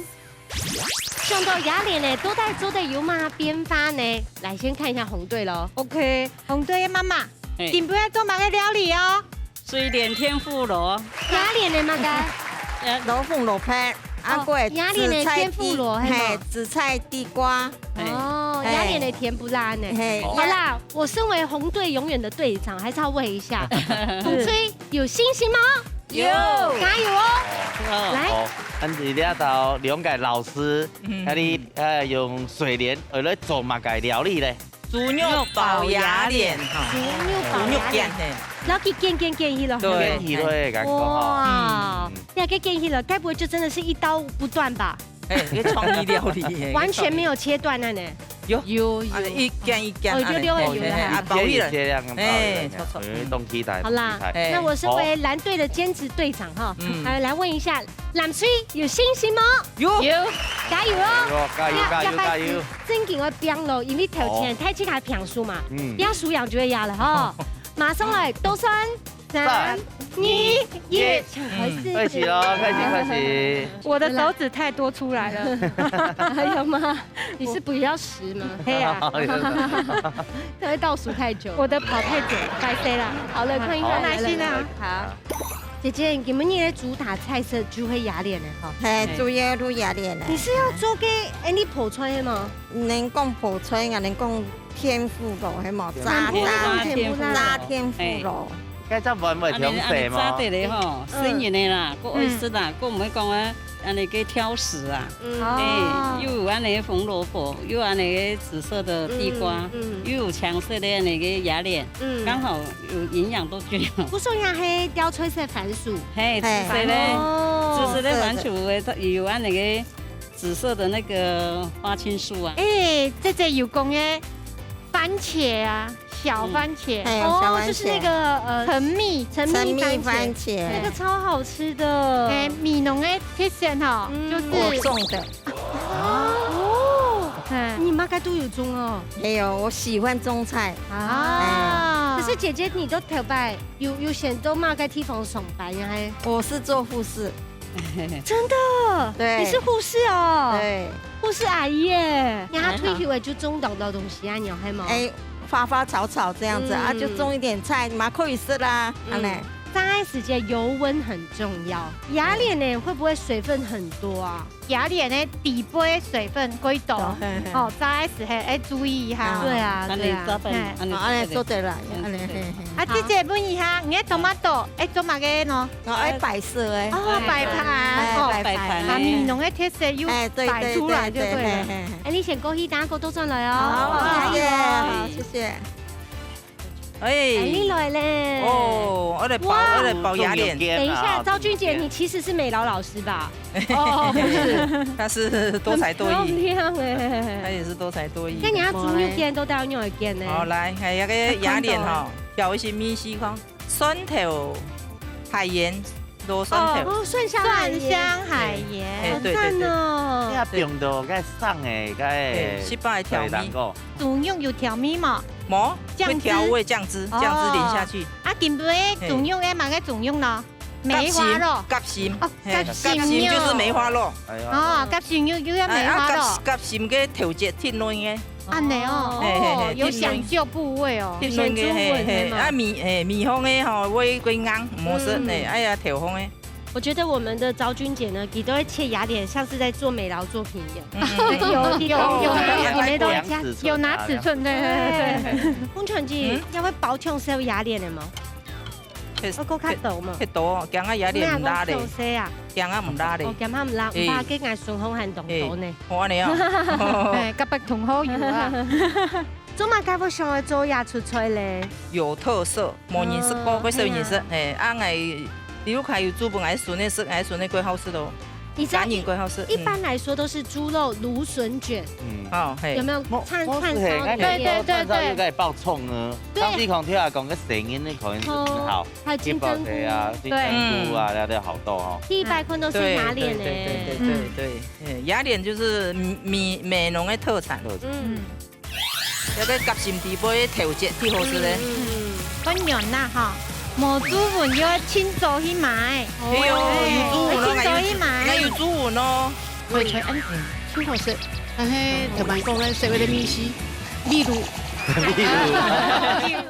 想到芽蓮呢，到底做得有麼變化呢？來，先看一下紅隊囉。OK，紅隊个媽媽，嘿。今晡日愛做麼个料理哦？水蓮天婦羅。芽蓮个麼个？呃，蘿蔔、蘿蔔，啊，哦，過來芽蓮个天婦羅，紫菜地，係無？嘿，紫菜地瓜。哦，嘿。芽蓮个甜不辣呢。嘿。好啦，我身為紅隊永遠的隊長，還是要問一下，紅隊有信心嗎？ 有。加油哦！哦，來。好，恁樣這道兩個老師，嗯。該你，呃，用水蓮，呃，來做麼个料理咧？豬肉爆芽蓮，哈。豬肉爆芽蓮。豬肉捲，嘿。然後去捲捲捲起來。對。捲起來，感覺哈。哇，嗯。你還可以捲起來，該不會就真的是一刀不斷吧？ 哎，這創意料理，嘿，完全沒有切斷的呢。有，有，有。啊，一根一根，哦，就留下來，嘿，嘿，啊，包起來。一節一節這樣包起來，哎，不錯。哎，當期待，好啦，當期待。哎。那我身為藍隊的兼職隊長哈，嗯。還來問一下，藍隊有信心嗎？有。有。加油哦！有，加油，要，加油，要開始加油。正經愛拚囉，因為頭前好。太極還拚輸嘛，嗯。拚輸贏就會贏了哈。馬上來，倒算。三、二、一，搶回四。開始哦，開始，開始。我的手指太多出來了。還有嗎？你是比較實嗎？嘿啊。有，有，有。他會倒數太久。我的跑太久了，拜託啦。好了，看一看。好。耐心啊。好。姐姐，你們今日的主打菜色就係鴨卵个吼。嘿，主要就鴨卵个。你是要做个，哎，你泡菜个嗎？ 人講泡菜，人講天婦羅，係無？炸，天婦羅，炸，炸天婦羅。炸天婦羅。該隻碗會忒細無？恁樣，恁樣炸得咧吼，嗯。生人个啦，過愛食啦，嗯。過毋會講啊，恁樣个挑食啊。嗯。哦。哎，又有恁樣个紅蘿蔔，又有恁樣个紫色的地瓜，嗯，嗯。又有青色的恁樣个鴨卵，嗯。剛好有營養都均衡。故所也係吊菜色番薯。嘿，嘿。紫色的，哦。紫色的番薯，有恁樣个 紫色的那個花青素啊。哎，這隻有講个番茄啊，小番茄。嗯。哎，哦，小番茄。就是那個，呃，陳皮，陳皮番茄。陳皮番茄。那個超好吃的。哎，美濃个特色吼，嗯。就是我種的。哦。哎。你麼个都有種哦？沒有，我喜歡種菜。啊。哎。可是姐姐，你都頭擺有，有選到麼个地方上班呀？還我是做護士。 真的？對。你是護士哦？對。護士阿姨耶。那她退休了就種當多東西啊，你有看嗎？哎，花花草草這樣子啊，嗯。就種一點菜嘛，可以吃啦，嗯。恁樣。炸个時節油溫很重要。鴨卵呢，會不會水分很多啊？鴨卵个底背水分過多，哦，嘿，嘿。哦，炸个時候愛注意一下。啊。對啊，對啊。恁樣炸飯，嘿。恁樣哦，恁樣做得啦，嗯，恁樣，嘿，嘿。啊，姐姐問一下，你个tomato愛做麼个呢？ 哦，愛擺設个。哦，擺盤，哎，哦，擺盤。啊，美濃个特色又，哎，對，擺出來就對了。對，對，對，嘿，嘿，嘿。哎，你先過去，等下過倒轉來哦。好，好，謝謝，好，謝謝。哎。哎，你來咧。哦，我來包，哇。我來包鴨卵。等一下，昭君姐，你其實是美勞老師吧？哦，不是。她是多才多藝。很漂亮哎。她也是多才多藝。該你愛煮肉片，都帶肉片呢？好，來，還有个鴨卵吼，調一些米絲湯。 蒜頭、海鹽，落蒜頭。哦，蒜香海鹽。蒜香海鹽。哎，對，對，對。好讚哦。你也放到該生个，該，哎，食飽个調味。對，然後。豬肉有調味嗎？無，醬汁。會調味，醬汁，哦。醬汁淋下去。啊，今晡日豬肉个麼个豬肉呢？梅花肉。夾心，夾心。哦，嘿，夾心肉。夾心就是梅花肉。哎呀。哦，夾心肉又叫梅花肉。哎，啊，夾，夾心个頭節，忒嫩个。 恁樣哦，哦，嘿，嘿，嘿，有講究部位哦。有講究部位，嘿，嘿，嘿嘛。啊，面，嘿，面項个吼，會過硬，毋好食，嗯。嘿，哎呀，頭項个。我覺得我們的昭君姐呢，佢都會切鴨卵，像是在做美勞作品一樣。嗯。有，有，有，有，有拿尺寸啊，有拿尺寸，對，對，對，對。對。洪傳姐，嗯？你會包搶手鴨卵个嗎？ 忒，我講較多嘛。忒，忒多哦，驚啊，鴨卵毋罅咧。咩啊，講詳細啊？驚啊，毋罅咧。哦，驚啊，毋罅，嘿。毋罅，該𠊎順風還當多呢。嘿，好恁樣哦。哎，甲北同好友啊。做麼个會想愛做這齣菜咧？有特色，無人食過，哦，會少人食。嘿啊。嘿，啊，𠊎，比如講有煮分𠊎孫仔食，𠊎孫仔過好食咯。 你知道一，家人過好食，一般來說都是豬肉蘆筍捲，嗯。哦，嘿。有沒有？我，串，我是，嘿，串燒裡面。該年代串燒應該會包蔥啊。對。對。當時可能聽人講个生人的可能是很好，哦。還有金針菇。一包菜啊，金針菇啊，對。那都好多哦。第一擺看到是鴨卵呢。嗯。對，對，對，對，對，對，對。嗯。嘿，鴨卵就是美，美濃的特產。特產。嗯。 這个夾心豬背个頭節，忒好食咧。嗯，嗯，嗯。當然啦，吼，無注文就愛盡早去買。哎喲，有注文咯，哎，盡早去買。𠊎有，𠊎有注文咯。翡翠安全，盡好食。但係頭擺講个所謂个米絲，例如。例如。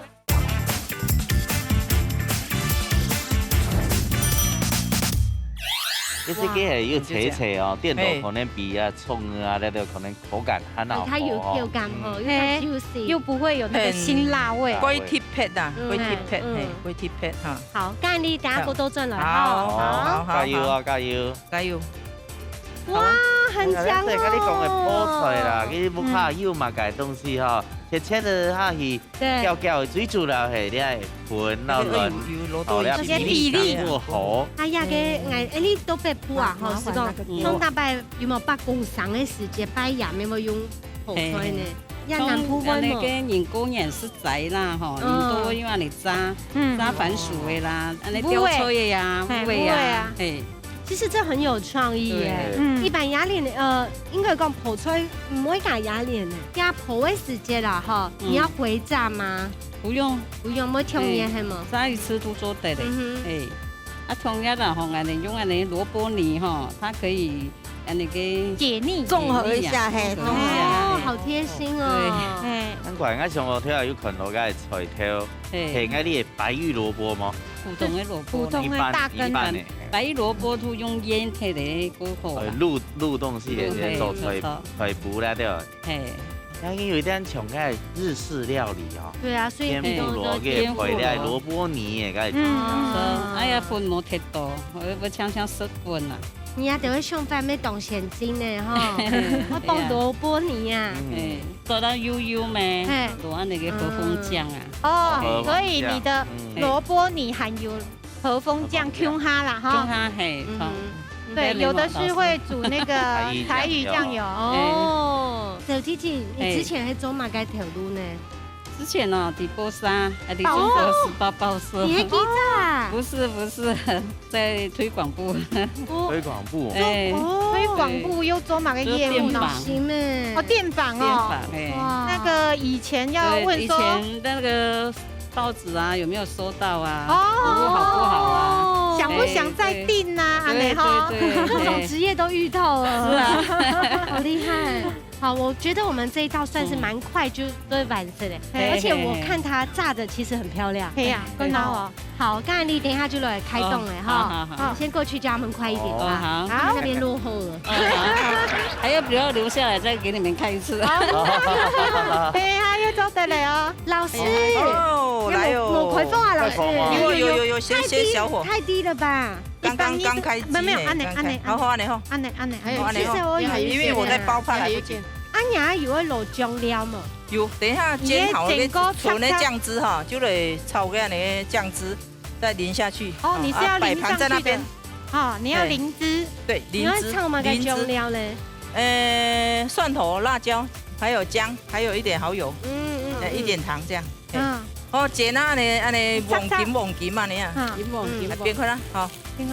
這个係有脆脆哦，嘿。顛倒可能比啊蔥啊，該个可能口感還好哦。哎，它有口感哦，嗯。因為它juicy。嘿，又不會有那個辛辣味。嘿。過特別啊，嗯。過特別，嗯。嘿，過特別哈。好，該你等下過倒轉來哈。好，好，好，好。加油啊，加油。加油。 哇，很香哦。𠊎跟你講个泡菜啦，其實毋怕有麼个東西吼，切切仔下去，對。攪攪，最主要係你愛粉，然後卵，哎喲，有落去。哦，你愛比例感，比例感。哎呀，該，哎，你到北部啊，吼，係講，嗯。像大概有無八公省个時節，拜爺有無用泡菜呢？嘿。 呀，南部會無？像恁樣个人過年食齋啦，吼，嗯。人都會用恁樣炸，嗯。炸番薯个啦，恁樣吊菜个呀，煨个。煨个啊。嘿，煨啊。嘿。其實這很有創意耶。對。嗯。一般鴨卵，呃，應該講泡菜，毋會加鴨卵呢。加泡个時節啦，吼，嗯。你要回炸嗎？不用，不用，無重油係無？哎，炸魚翅都做得的。嗯哼。哎，啊，同樣的吼，恁呢用恁呢蘿蔔泥吼，它可以恁呢个解膩。綜合一下，嘿，綜合一下，哦，嘿。好貼心哦。對。哎。難怪𠊎上路頭有看到个菜頭，嘿。嘿，𠊎你个白玉蘿蔔嗎？普通的蘿蔔啦。普通的大根。一般，一般的。白玉蘿蔔都用醃忒个，過好啦。呃，滷，滷東西的，嗯，做菜，嘿，沒錯。菜脯啦，對吧？ 嘿。然後有一點像該日式料理哦。對啊，所以天婦羅个配个蘿蔔泥个該種。嗯，嗯，嗯。哎呀，粉無忒多，𠊎，𠊎常常食粉啊。你也得會想法，愛當先進呢，吼。我放蘿蔔泥啊。嗯。哎，做到幼幼咩，嘿。落恁呢个和風醬啊。哦，和風醬。所以你的蘿蔔泥還有 和風醬共下啦，哈。共下，嘿，嗯哼。好。對，有的是會煮那個台語醬油。台語醬油。哦，小弟弟，你之前係做麼个頭路呢？哎。之前哦，在報社，啊，在中國時報報社。哦，你還記得啊？不是，不是，在推廣部。哦。推廣部。哎。哦，推廣部又做麼个業務呢？就電訪。新欸。哦，電訪哦。電訪，哎。哇。那個以前要問說，對，以前那個 報紙啊，有沒有收到啊？哦。服務好不好啊？想不想再訂啊？哎，對。恁呢吼。對，對，對，各種職業都遇到了。哎。是啊。好厲害。好，我覺得我們這一道算是蠻快就都完成了，嗯。而且我看它炸得其實很漂亮。嘿呀，對。看到哦。好，剛才你等一下就來開動了哈。哦，好，好，好。好，先過去叫他們快一點啊。哦，好。他們那邊落後了。哦，好。還要不要留下來再給你們看一次？好。等一下又做得了哦。 老師，哦，來哦。有沒有，有沒有開封啊，老師？開封啊。有，有，有，有，有，先，太低，先小火。太低了吧？剛剛，剛開機呢，沒有，沒有，恁呢，剛開。恁呢，好，好，恁呢吼。恁呢，恁呢，還有一點。好，恁呢吼。其實我有一點，因為我在包，怕來不及。還有一點。啊，你還有愛落醬料嗎？有，等一下煎好了，你也整個純的醬汁哈，就來炒个恁呢醬汁，再淋下去。哦，你是要淋上去的。啊，擺盤在那邊。哦，你要淋汁。對，你要淋汁，炒麼个醬料嘞？淋汁。呃，蒜頭、辣椒，還有薑，還有一點蠔油。嗯，嗯，呃，一點糖這樣。 嘿。嗯。哦，煎啊，恁呢，恁呢，黃金，黃金恁呢啊。嗯。金黃金。來，變開啦，好。變開。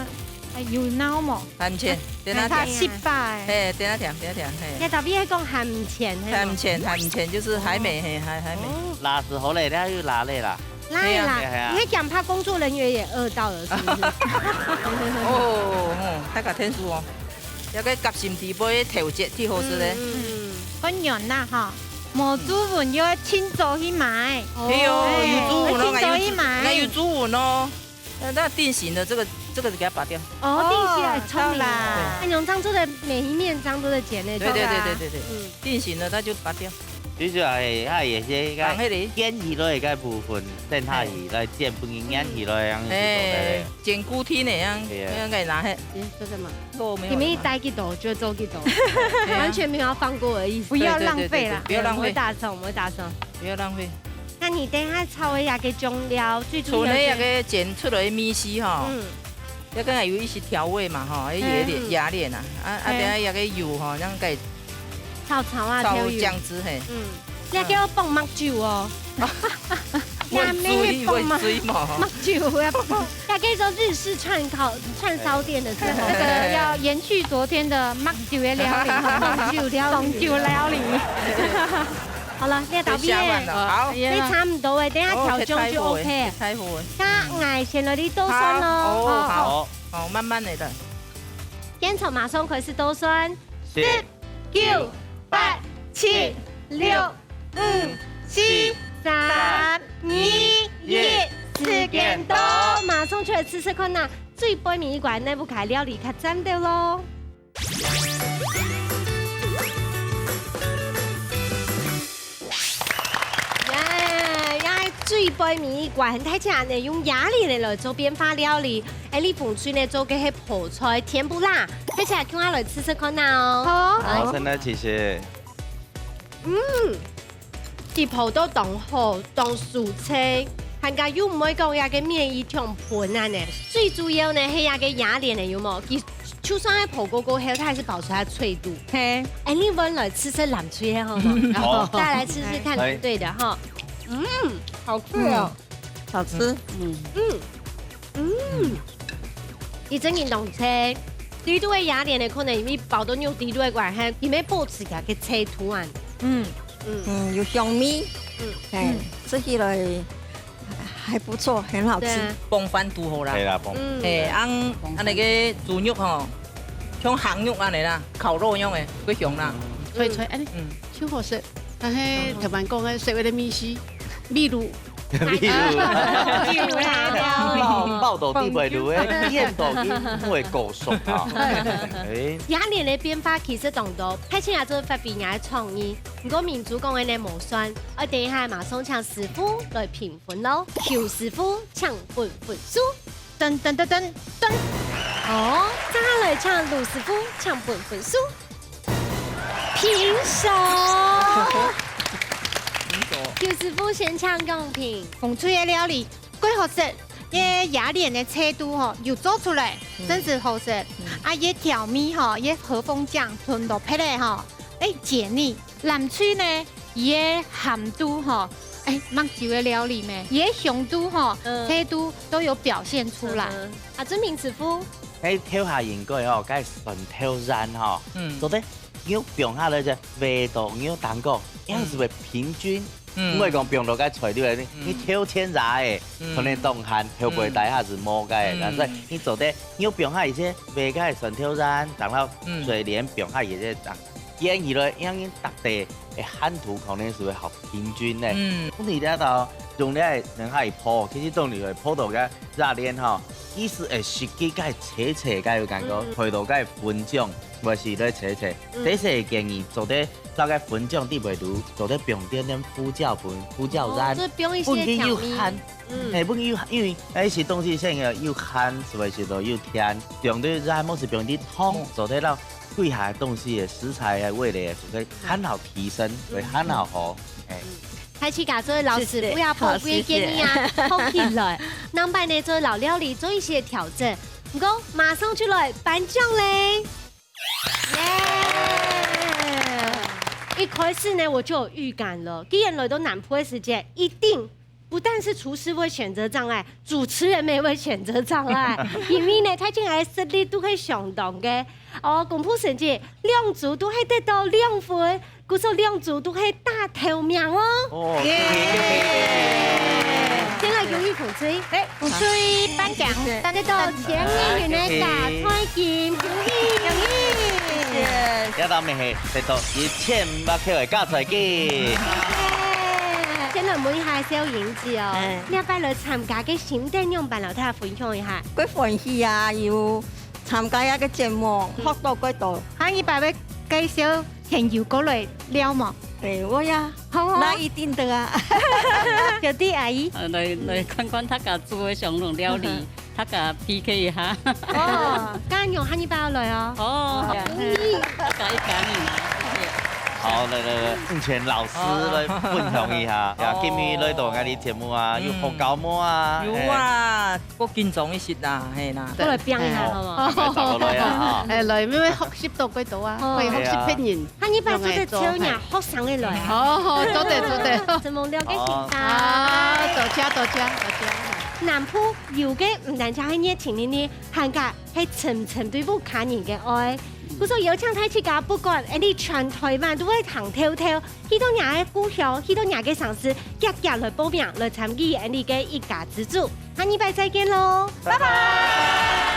哎，有腦無？還毋全，等下甜。還差十八欸。嘿，等下甜，等下甜，嘿。該特別係講還毋全，係無？還毋全，還毋全，就是還沒，嘿，還，還沒。哦。辣死好咧，等下又辣咧啦。辣咧啦，嘿啊。你看，恐怕工作人員也餓到了，是不是？哦，哦，大家聽說哦，這个夾心豬背个頭節最好食咧。嗯，嗯，嗯。當然啦，哈。 無注文又愛盡早去買。係哦，哎，有注文哦，愛盡早去買。𠊎有注，𠊎有注文哦。那，那定型的這個，這個給它拔掉。哦，定型的，聰明哦。哦，好啦。哎，用當初的每一面當初的剪那種。對，對，對，對，對，對。嗯。定型的，它就拔掉。其實啊，哎，它也是一個，放那裡。煎起來个部分，等它起來煎，不然煎起來樣子做得嘞。哎，煎固定的樣，對啊。那個拿去。你說什麼？ 肉沒有了嘛。你們一待幾多就做幾多，對啊。完全沒有要放過的意思。不要浪費啦。對，對，對，對，不要浪費。我打算，我打算。不要浪費。那你等一下炒的那個醬料，最主要是，純的那個煎出來的米絲哈，嗯。要跟它有一些調味嘛哈，也有點，嗯。壓鏈啊，啊，啊，哎。等下那個油哈，讓它 炒炒啊，炒調油。醬汁，嘿。嗯，你還叫我放麥酒哦。也沒放麥，會醉，會醉嘛。麥酒，我要放，大概說日式串烤，串燒店的時候。這個要延續昨天的麥酒的料理，哈。放酒料理。放酒料理。好了，你倒閉耶。好，差不多了，等一下調醬就OK。哦，開火了，開火了。那𠊎先來你倒蒜咯。好，哦，好，哦。好，慢慢來的。現場馬上開始倒蒜。是。 九、八、七、六、五、四、三、二、一，時間到。馬上出來試試看吶，最背尾一關哪屋下料理較讚兜咯。耶，也最背尾一關，大家呢用壓力呢來做變化料理，哎，你紅隊呢做个係泡菜甜不辣，大家共下來試試看吶哦。好。好，先來試試。 嗯，佢泡到當好，當酥脆，還加又毋會講該个麵衣忒粉恁呢。最主要呢，係該个鴨鏈呢，有無？佢就算係泡過過後，佢還係保持佢个脆度。嘿。哎，你搵來試試藍隊个好無？好。再來試試看藍隊个哈。嗯，好吃哦。嗯。 好吃。嗯。嗯。嗯。佢真个當脆，裡肚个鴨鏈个可能因為包到肉裡肚个關係，佢乜保持佢个脆度啊。嗯。嗯。嗯，有香味。嗯。嘿，嗯。食起來還不錯，很好吃。對啊。傍飯堵好啦。係啦，傍。嗯。嘿，恁，恁樣个豬肉吼，像鹹肉恁樣啦，烤肉樣个，會香啦。脆脆，恁樣，嗯。真好食。但係頭先講个食个味緒，比如，比如。比如啊。爆，爆到底背肚个，煙到佢毋會過熟啊。哎。這年个變化其實當多，大自家做發揮若个創意，毋過明珠講个呢無算，愛等一下馬上請師傅來評分咯。邱師傅，請分分數。 噔噔噔噔噔。哦，接下來請盧師傅，請分分數。平手。邱師傅先請講評。紅隊个料理，蓋好食，這鴨蓮个脆度吼，有做出來，嗯。真係好食。嗯。啊，這調味吼，這和風醬，吞落去个吼，哎，解膩。 藍隊呢，佢个鹹度吼，哎，麥酒个料理咩，佢个香度吼，嗯。脆度都有表現出來。嗯哼。啊，俊明師傅。哎，頭下應該吼，該蒜頭乾吼，嗯。做得有放下來个味道，有淡薄，嗯。樣子會平均。嗯。毋會講放到該材料裡，嗯。你頭前炸个，嗯。可能當鹹，後背底下係無个，嗯。所以你做得有放下一些味个蒜頭乾，然後嗯。水蓮放下一些這樣。 煎起來，因為逐地个鹹度可能係會較平均呢。嗯。你這道用這个兩下一泡，其實當然會泡到个熱鏈吼，意思係食起該脆脆个有感覺，嗯。配到該粉漿，還係來脆脆。嗯。第一个建議做得摎該粉漿底背肚，做得放點點胡椒粉、胡椒鹽，哦，就放一些調味。分佢有鹹。嗯。哎，分佢有，因為該食東西先要有鹹，係會食到有甜，放對鹽，無係放對糖，嗯。做得摎 歸下東西个食材个味蕾，就會很好提升，嗯。會很好喝。哎。嗯。大自家做老師，謝謝。不要寶貴建議啊，好，謝謝。好起來。下擺呢，做老料理做一些調整。毋過，馬上就來頒獎咧。耶！一開始呢，我就有預感了，既然來到南部个時節，一定 不但是廚師會選擇障礙，主持人也會選擇障礙。因為呢，大自家个實力都係相當个。哦，公布成績，兩組都係得到兩分，故所兩組都係打頭名哦。哦，耶！先來恭喜紅隊。哎，紅隊頒獎，得到千元个加菜金，恭喜，恭喜！謝謝。這道乜係得到一千五百塊个加菜金。耶！先來問一下小英 子哦，哎。你這擺來參加个心得仰般，摎大家分享一下。蓋歡喜啊，有參加這个節目，嗯。學到蓋多。下一擺會介紹朋友過來尞無？哎，會啊，好哦。那一定的啊。小弟阿姨。呃，來，來看看大家煮个相同料理。嗯哼。 大家P K一下。哦，恁樣下二擺愛來哦。哦，好。歡迎。大家一家人啊。好，來，來，來，目前老師來分享一下。哦。呀，今日來到𠊎兜節目啊，嗯。有好搞無啊？有啊，嘿。過緊張一些啦，嘿啦。過來拼一下，嘿。好無？來，找我來啊，哈。哎，來，因為學習到幾多啊，哦。可以學習別人。下二擺做得招若學生个來啊。好，好，做得，做得。承蒙了解先生。好。啊，多謝，多謝，多謝。南部 有个毋單淨係熱情呢呢，還加係深深對屋下人个愛。故所邀請大自家，不管恁呢全台灣都會行透透，去到若个故鄉，去到若个城市，遽遽來報名，來參與恁呢个一家之煮。下二擺再見囉，拜拜。